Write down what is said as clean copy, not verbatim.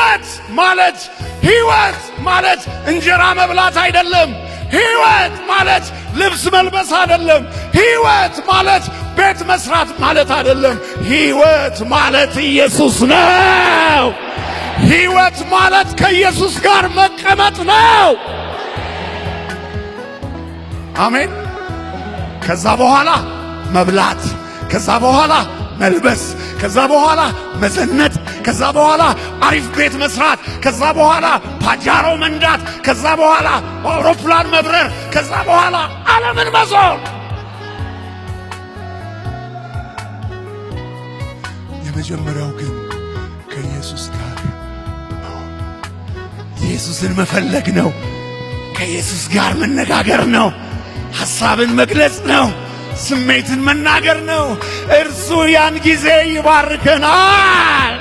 ሕይወት ማለት፣ ሕይወት ማለት እንጀራ መብላት አይደለም። ሕይወት ማለት ልብስ መልበስ አይደለም። ሕይወት ማለት ቤት መስራት ማለት አይደለም። ሕይወት ማለት ኢየሱስ ነው። ሕይወት ማለት ከኢየሱስ ጋር መቀመጥ ነው። አሜን። ከዛ በኋላ መብላት፣ ከዛ በኋላ መልበስ፣ ከዛ በኋላ መዘነጥ፣ ከዛ በኋላ አሪፍ ቤት መስራት፣ ከዛ በኋላ ፓጃሮ መንዳት፣ ከዛ በኋላ በአውሮፕላን መብረር፣ ከዛ በኋላ ዓለምን መዞር። የመጀመሪያው ግን ከኢየሱስ ጋር መሆን፣ ኢየሱስን መፈለግ ነው። ከኢየሱስ ጋር መነጋገር ነው። ሐሳብን መግለጽ ነው። ስሜትን መናገር ነው። እርሱ ያን ጊዜ ይባርከናል።